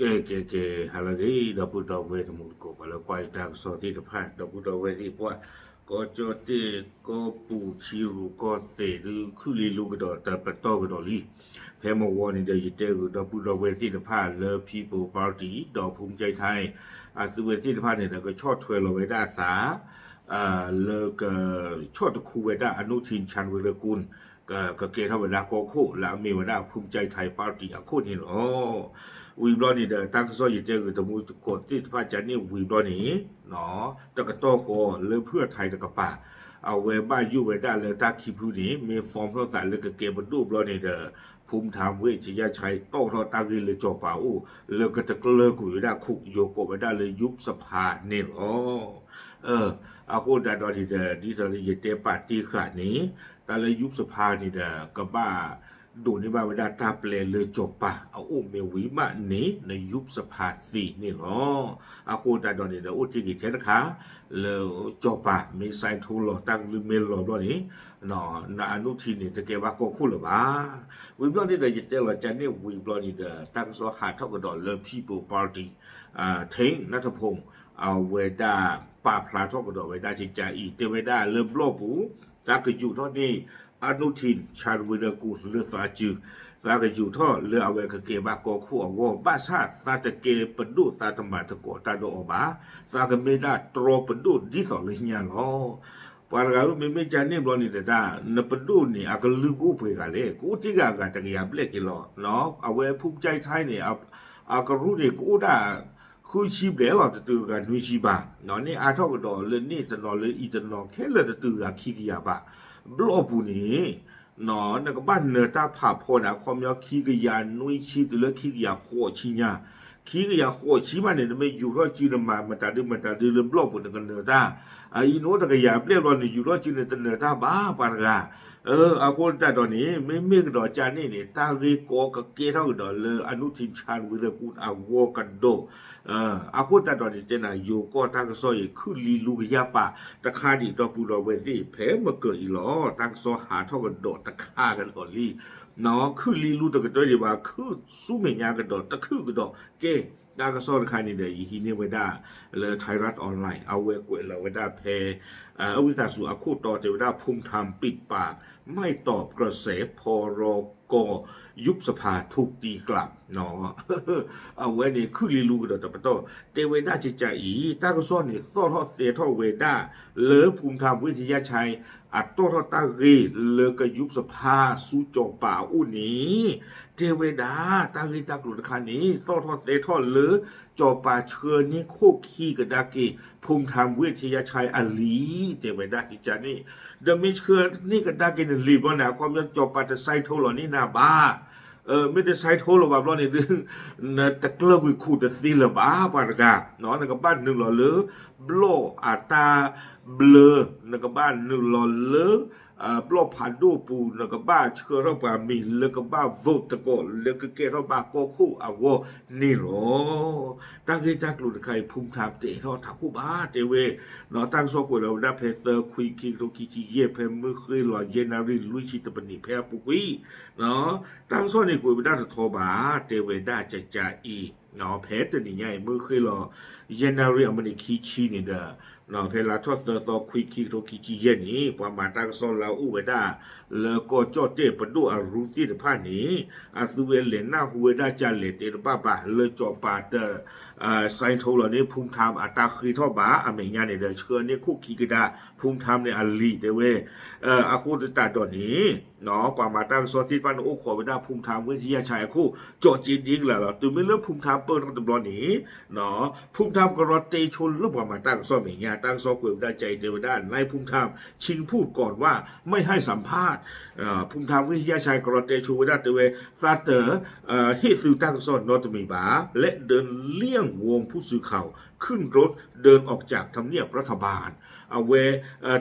ကဲ ကဲ ကဲ ဟါလၢအဂ့ၤ ဒီပုၢ်ဒီဝဲၢ်တံၤသကိး ပှၤလၢကွၢ်ယတၢ်ကစီၣ်သ့ၣ်တဖၣ် ဒီပုၢ်ဒီဝဲၢ်သ့ၣ်ပှၢ် ကီၢ်ကၠီၣ်တဲၣ် ကီၢ်ပူၤထံရူၢ်ကီၢ်သဲးဒုး ခုၣ်လံလူကဒီးတပတီၢ်ကဒီးလံ. ဖဲမဝီန့ၣ်ဒီး ယတဲဂုာ်ဒီပုၢ်ဒီဝဲၢ်သ့ၣ်တဖၣ်လၢ People Party ဒီး ภูมิใจไทย အသုဝဲသ့ၣ်တဖၣ်န့ၣ်ဒီး ကဆီၣ်ထွဲလီၤဝဲဒၣ်အသး လၢက ဆီၣ်တခူဝဲဒၣ် อนุทิน ชาญวีรกูล ကကဲထီၣ်ဝဲဒၣ်ကီၢ်ခိၣ်လၢအမ့ၢ်ဝဲဒၣ် ภูมิใจไทย party အခိၣ်န့ၣ်လီၤ. ဝံၤဘျီန့ၣ်ဒီး တၢ်ကစီၣ်ယတဲဂုာ်တံၤသကိးသ့ၣ်တဖၣ်ကန့ၢ်ဝံၤဘျီန့ၣ် တကတီၢ်ဃီလၢဖုၣ်အထံးတကပၤ အဝဲဘၣ်ယိၣ်ဝဲဒၣ်လၢတၢ်ခံဖုန့ၣ် မ့ၢ်ဖီၣ်ထီၣ်သးလၢကကဲပဒိၣ်ဘျီန့ၣ်ဒီး ภูมิธรรม เวชยชัย တီၣ်ထီၣ်တၢ်ဂ့ၢ်လၢစီၤပၤအအိၣ် လၢကတကျၢၤကွံာ်ဝဲဒၣ်ခိၣ် ယိၤကိးဝဲဒၣ်လၢ ยุบสภา န့ၣ်လီၤ. အဃိသတးဒီးန့ၣ်ဒီး ဒ်သိးလၢယတဲပာ်တ့ၢ်ဃာ်န့ၣ် တၢ်လၢ ยุบสภา န့ၣ်ဒီး ကဘၣ်ဒိးန့ၢ်ဘၣ်ဝဲဒၣ်တၢ်ပျဲလၢစီၤပၤအအိၣ် မ့ၢ်ဝံၤမးန့ၣ် န ยุบสภา သ့န့ၣ်လီၤ. အဃိသတးဒီးန့ၣ်ဒီး အိၣ်တ့ၢ်က့ၤထဲတခါ လၢစီၤပၤမ့ၢ် sign ထိုးလီၤ တၢ်ကလုၢ်မ့ၢ်လီၤဘျီန့ၣ် န อนุทิน န့ၣ် တကဲဘၣ်ကီၢ်ခိၣ်လၢၤဘၣ်. ဝံၤဘျီန့ၣ်ဒီး ယတဲလီၤကန့ၢ်ဝံၤဘျီန့ၣ်ဒီး တၢ်ကစီၣ်ဟးထီၣ်ကဒီးလၢ People Party ထ့ၣ် နၢ်ထၢၣ်ဖိ အဝဲဒၣ်ပာ်ဖျါထီၣ်ကဒီးဝဲဒၣ်ကကးအံၤ တဲဝဲဒၣ်လၢဘျီၣ်ပူၤ သးကယူာ်ထီၣ်န့ၢ် อนุทิน ชาญวีรกูล လၢသးစု သးကယူာ်ထီၣ်လၢအဝဲကကဲဘၣ်ကီၢ်ခိၣ်အဂီၢ် ဘၣ်ဆၣ်သးတကဲပဒိၣ် သးတမၤသကိးတၢ်ဒီးအီၤဘၣ်. သးကမ့ၢ်ဒၣ်တြီပဒိၣ်ဒ်သိးလၢညါလီၤ. ပှၤတဂၤဧၢ မ့မ့ၢ်ကန့ၣ်ဘျီန့ၣ်ဒီး နပဒိၣ်န့ၣ် အကလုၢ်ကအိၣ်ပှဲၤဂၤလဲၣ် ကအိၣ်တ့ၢ်ဂၤအဂၤတကယၤဘျဲၣ်က့ၤလီၤ. အဝဲ ภูมิใจไทย န့ၣ် အကရူၢ်န့ၣ် ကအိၣ်ဒၣ် ဃုဆံဘျဲၣ်လီၤ တတုၤအဂၤနွံဆံဘၣ်. န့ၢ်အါထီၣ်ကဒီးလၢန့ၣ်တနီၤလၢအံၤတနီၤ ခဲလၢာ်တတုၤအဂၤခံကယၤဘၣ်. ဘျီၣ်ပူၤန့ၣ် နကဘၣ်နၢၤတၢ်ဖးဖီဒၣ် ခီပညီခံကယၤနွံဆံတုၤလၢခံကယၤဃိးဆံညါ, ခံကယၤဃိးဆံမးန့ၣ် နမ့ၢ်ယူာ်ထီၣ်စုနမၤမတၤဒုမတၤဒုလၢဘျီၣ်ပူၤ နကနၢၤတၢ်, အအံၤနအိၣ်တကယၤဘျဲၣ်ဘျီ နယူာ်ထီၣ်စုန့ၣ် တနၢၤတၢ်ဘၣ်ပှၤတဂၤ. အဃိသတးဒီးန့ၣ် မ့မ့ၢ်ကဒီးကန့ၣ်န့ၣ် တၢ်ဂ့ၢ်ကီကကဲထီၣ်ကဒီးလၢ อนุทิน ชาญวีรกูล အဂီၢ်ကဒီး အဃိသတးဒီးန့ၣ် တဲနၤ ယိၤကီၢ်တၢ်ကစီၣ်အံၤ ခုၣ်လံလူကယၢ်ပာ်တခါဒံး ဒီပုၢ်ဒီဝဲၢ်သ့ၣ် ဖဲမကၢၤအံၤလီၤ. တၢ်ကစီၣ်ဟးထီၣ်ကဒီးတခါကဒီးလံ. ခုၣ်လံလူတကတၢၢ်ဒံးဘၣ် ခုၣ်ဆူမဲာ်ညါကဒီး တခုၣ်ကဒီးကဲ တၢ်ကစီၣ်တခါန့ၣ်ဒီး ယဟံးန့ၢ်ဝဲဒၣ်လၢ ไทยรัฐออนไลน์ အဝဲကွဲးလီၤဝဲဒၣ်ဖဲ အဝံသးစူၤအခိၣ်တီတဲဝဲဒၣ် ภูมิธรรมปิดปาก ไม่ตอบกระแส พรก ยุบสภา ถูกตีกลับ အဝဲန့ၣ်ခုၣ်လံလူကဒီးတပတီၢ် တဲဝဲဒၣ်ကကးအံၤ တၢ်ကစီၣ်န့ၣ်သီၣ်ထီၣ်သဲထီၣ်ဝဲဒၣ် လၢ ภูมิธรรม เวชยชัย အတီၣ်ထီၣ်တၢ်ဂ့ၢ်လၢက ยุบสภา ဆူစီၤပၤအအိၣ်န့ၣ် တဲဝဲဒၣ် တၢ်ဂ့ၢ်တၢ်ကျိၤတခါန့ၣ် သီၣ်ထီၣ်သဲထီၣ်လၢ စီၤပၤဆှၢန့ၢ်ခိၣ်ခံကဒါက့ၤ ภูมิธรรม เวชยชัย အလံာ် တဲဝဲဒၣ်ကကးန့ၣ်, ဒီးမ့ၢ်ဆှၢန့ၢ်ကဒါက့ၤနလံာ်ဘျီန့ၣ် အခီပညီစီၤပၤတ sign ထိုးလီၤန့ၢ်နၤဘၣ်. မ့ၢ်တ sign ထိုးလီၤဘၣ်ဘျီန့ၣ် နတကျၢၤကွံာ်ခိၣ်တသ့လၢၤဘၣ်ပှၤတဂၤ, နကဘၣ်နုာ်လီၤလၢ ဘျီၣ်အတၢ်ဘျၢ, နကဘၣ်နုာ်လီၤလၢ ဘျီၣ်ဖးဒိၣ်ပူၤ နကဘၣ်ဆှၢထီၣ်ပှၤမံၤလၢကဘၣ် vote သကိးလၢကကဲထီၣ်ဘၣ်ကီၢ်ခိၣ်အဂီၢ်န့ၣ်လီၤ. တၢ်ဂ့ၢ်တၢ်ကျိၤတခါအံၤ ภูมิธรรม တအဲၣ်ထီၣ်ထးခိၣ်ဘၣ် တဲဝဲ, တၢ်ကစီၣ်ကွဲးလီၤဝဲဒၣ်ဖဲသၢခွံခံကထိခံဆံယဲၢ် ဖဲမုၢ်ဃ့လီၤယဲၢ်နၣ်ရံၣ်လွံၢ်ဆံတပနံး ဖဲအပူၤကွံာ် တၢ်ကစီၣ်န့ၣ်ကွဲးဝဲဒၣ်တထီဘၣ် တဲဝဲဒၣ်ကကးအံၤ, ဖဲတနံၤညါအံၤ မုၢ်ဃ့လီၤ ယဲၢ်နၣ်ရံၣ်အမံးနံးခံဆံန့ၣ်ဒီး ဖဲလါထီၣ်သၢသီခွံခံကထိခံဆံယဲၢ်န့ၣ် ပှၤမၤတၢ်ကစီၣ်လၢအအိၣ်ဝဲဒၣ် လၢကီၢ်ကၠီၣ်တဲၣ်ပဒိၣ်အရူသ့ၣ်တဖၣ်န့ၣ် အသုဝဲလဲၤနၢ်ဟူဝဲဒၣ်ကလဲၤတဲတဘၣ်ဘၣ် လၢစီၤပၤတ sign ထိုးလီၤန့ၢ် ภูมิธรรม အတၢ်ဃ့ထီၣ်ဘၣ် အမဲာ်ညါန့ၣ်ဒီး ဆှၢန့ၢ်ခိၣ်ခံကဒါ ภูมิธรรม န့ၣ်အလံာ်တဲဝဲ, အဃိသတးဒီးန့ၣ် ပှၤမၤတၢ်ကစီၣ်သ့ၣ်တဖၣ်န့ၣ် အိၣ်ခိးဝဲဒၣ် ภูมิธรรม เวชยชัย အခိၣ် ကၠီၣ်က့ဒ့ကလာ်လီၤ. တုၤမ့ၢ်လၢ ภูมิธรรม ပၢၢ်ထီၣ်တဘျီန့ၣ် ภูมิธรรม ကရီတဲဆိလၢပှၤမၤတၢ်ကစီၣ်မဲာ်ညါ တၢ်ကစီၣ်ကွဲးဝဲဒၣ်ကဲအံၤတဲဝဲဒၣ် นายภูมิธรรม ชิงพูดก่อนว่าไม่ให้สัมภาษณ์ ภูมิธรรม เวชยชัย ကရီတဲဆိဝဲဒၣ်တဲဝဲ သးတ ဟ့ၣ်သုတၢ်ကစီၣ်နီတမံၤဘၣ် และเดินเลี่ยงวงผู้สื่อข่าว ขึ้นรถเดินออกจากทำเนียบรัฐบาล အဝဲ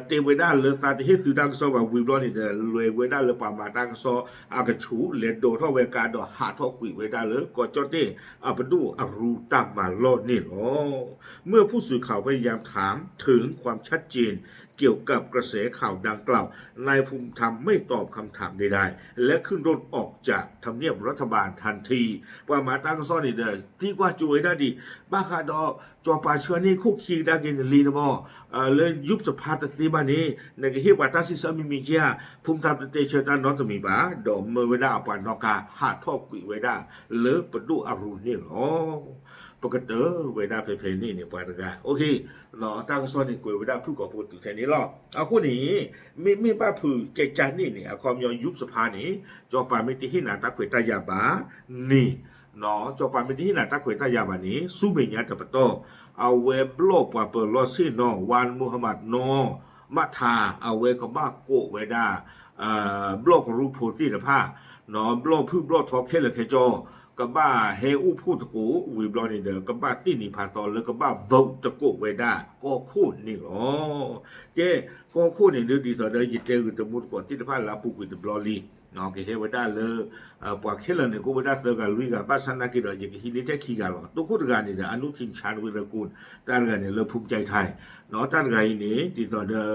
တဲဝဲဒၣ်လၢသးတဟ့ၣ်သုတၢ်ကစီၣ်ဘၣ်ဝံၤဘျီန့ၣ်ဒီး လဲၤဝဲဒၣ်လၢပှၤမၤတၢ်ကစီၣ်အကဆူး လဲၤဒိးထီၣ်ဝဲကါဒီးဟးထီၣ်ကွံာ်ဝဲဒၣ်လၢကီၢ်ကၠီၣ်တဲၣ်အပဒိၣ်အရူတၢ်မၤလီၢ်န့ၣ်လီၤ. เมื่อผู้สื่อข่าวพยายามถามถึงความชัดเจนเกี่ยวกับการ เกี่ยวกับกระแสข่าวดังกล่าว นายภูมิธรรมไม่ตอบคำถามใดๆ และขึ้นรถออกจากทำเนียบรัฐบาลทันที ပှၤမၤတၢ်ကစီၣ်န့ၣ်ဒီး သံကွၢ်ကၠိဝဲဒၣ်ဒံး ဘၣ်ဃးဒီး စီၤပၤဆှၢန့ၢ်ခိၣ်ခံကဒါက့ၤနလံၤန့ၣ်မ့ၢ် လၢ ยุบสภา တသ့ဘၣ်န့ၣ် နကဟ့ၣ်ပှၤတၢ်စံးဆၢမံၤမံၤက့ဧါ, ဖုမတၤတတဲဆၢတၢ်နီတမံၤဘၣ်, ဒီးမၢဝဲဒၣ်အပှၤနီၣ်ကါ ဟးထီၣ်ကွံာ်ဝဲဒၣ်လၢပဒိၣ်အရူၤန့ၣ်လီၤ. ပကတၢၢ်ဝဲဒၣ်ဖဲဖဲန့ၣ်န့ၣ် ပှၤတဂၤ OK, တၢ်ကစီၣ်န့ၣ်ကွဲးဝဲဒၣ်ဖုၣ်ကိာ်ဖိတုၤထဲန့ၣ်လီၤ. အဃိန့ၣ် မ့မ့ၢ်ဘၣ်ဖုးကဲကၢ်န့ၣ်န့ၣ် အခီပညီ ยุบสภา န့ၣ် စီၤပၤမ့ၢ်တဟ့ၣ်နၤတၢ်ခွဲးတၢ်ယာ်ဘၣ်န့ၣ် စီၤပၤမ့ၢ်တဟ့ၣ်နၤတၢ်ခွဲးတၢ်ယာ်ဘၣ်န့ၣ် ဆူမဲာ်ညါတပတီၢ် အဝဲဘျီၣ်ပှၤပၢၤလီၢ်ဆ့ၣ်နီၤ ဝါမူဟမးနီၤ မးထါ အဝဲကဘၣ်ကိးဝဲဒၣ် ဘျီၣ်ကရူၢ်ဖိသ့ၣ်တဖၣ် ဘျီၣ်ဖုၣ်ဘျီၣ်ထီခဲလၢာ်ခဲဆ့ ကဘၣ်ဟဲအိၣ်ဖှိၣ်သကိး ဝံၤဘျီန့ၣ်ဒီး ကဘၣ်သ့ၣ်နံၤဖးသီလၢကဘၣ် vote သကိးဝဲဒၣ်ကီၢ်ခိၣ်န့ၣ်လီၤ. ကဲ ကီၢ်ခိၣ်န့ၣ်ဒ်သိးဒီး ယတဲဂ့ၤတမူတကိးသ့ၣ်တဖၣ်လၢအပူၤကွံာ်တဘျီလံ ကဟဲဝဲဒၣ်လၢ ပှၤခဲလၢာ်န့ၣ် ကအိၣ်ဝဲဒၣ်သၢဂၤလွံၢ်ဂၤ ဘၣ်ဆၣ်နာ်က့ဒီး ယကဟံးန့ၢ်ထဲခံဂၤလီၤ. တိခိၣ်တဂၤန့ၣ်ဒီး อนุทิน ชาญวีรกูล တၢ်တဂၤန့ၣ်လၢ ภูมิใจไทย တၢ်တဂၤအံၤန့ၣ် ဒ်သိးဒီး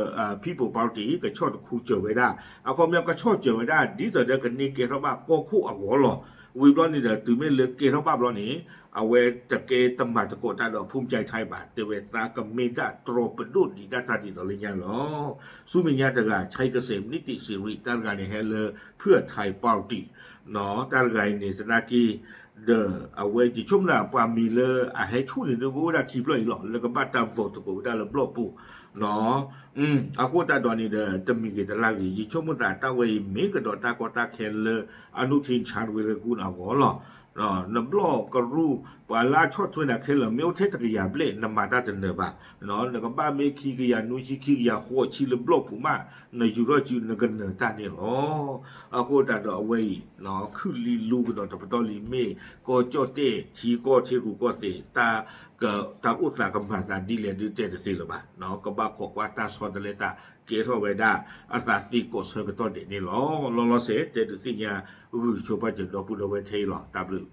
People Party ကဆီၣ်တခူစၢၤဝဲဒၣ် အခီပညီကဆီၣ်စၢၤဝဲဒၣ် ဒ်သိးဒီးကန့ၢ်ကဲထီၣ်ဘၣ်ကီၢ်ခိၣ်အဂီၢ်လီၤ. ဝံၤဘျီန့ၣ်ဒီး တုၤမ့ၢ်လၢကဲထီၣ်ဘၣ်ဘျီန့ၣ် အဝဲတကဲတမၤသကိးတၢ်ဒီး ภูมิใจไทย ဘၣ် တဲဝဲသးကမ့ၢ်ဒၣ်တြီပဒိၣ်ဒံးဒၣ်တၢ်ဒ်သိးလၢညါလီၤ. ဆူမဲာ်ညါတဂၤ ชัยเกษม นิติสิริ တၢ်တဂၤန့ၣ်ဟဲလၢ เพื่อไทย party တၢ်တဂၤအံၤန့ၣ် သနာ်က့ ဒီးအဝဲယဆိကမိၣ်သးပှၤမံၤလၢအဟဲဆူၣ်န့ၣ်ဒုးကအိၣ်ဝဲဒၣ်ခံဖျၢၣ်အံၤလီၤ လၢကဘၣ်တၢ် vote သကိးဝဲဒၣ်လၢဘျီၣ်ပူၤ အဃိသတးဒီးန့ၣ်ဒီး တမံၤဂ့ၤတလါဂ့ၤ ယဆိကမိၣ်သးတၢ်ဝဲအံၤ မ့ၢ်ကဒီးတၢ်ကီတၢ်ခဲလၢ อนุทิน ชาญวีรกูล အဂီၢ်လီၤ. နဘျီၣ်ကရူၢ် ပှၤလၢအဆီၣ်ထွဲနၤခဲလၢာ် မ့ၢ်အိၣ်ထဲတကယၤဘျဲၣ် နမၤတၢ်တနၢၤဘၣ်. နကဘၣ်မ့ၢ်ခံကယၤနွံဆံ ခံကယၤဃိးဆံလၢဘျီၣ်ပူၤမး နယူၤထီၣ်စုနကနၢၤတၢ်န့ၣ်လီၤ. အဃိသတးဒီးအဝဲအံၤ ခုၣ်လံလူကဒီးတပတီၢ်လံ မ့ၢ်ကီၢ်ကၠီၣ်တဲၣ် ထံကီၢ်ထံရူၢ်ကီၢ်သဲး တၢ် တၢ်အိၣ်သးကမၤသးဒ်လဲၣ်ဒုးတဲတသ့လၢၤဘၣ်. ကဘၣ်ခိးကွၢ်တၢ်ဆီတလဲသး ကဲထီၣ်ဝဲဒၣ်အသးသ့ကိးဆၢကတီၢ်ဒဲးန့ၣ်လီၤ. လီၤလီၤဆဲးတဲဒုးသ့ၣ်ညါဂုာ်ဆိပာ်စၢၤဒီပုၢ်ဒီဝဲၢ်ထဲအံၤလီၤ. တၢ်ဘျုး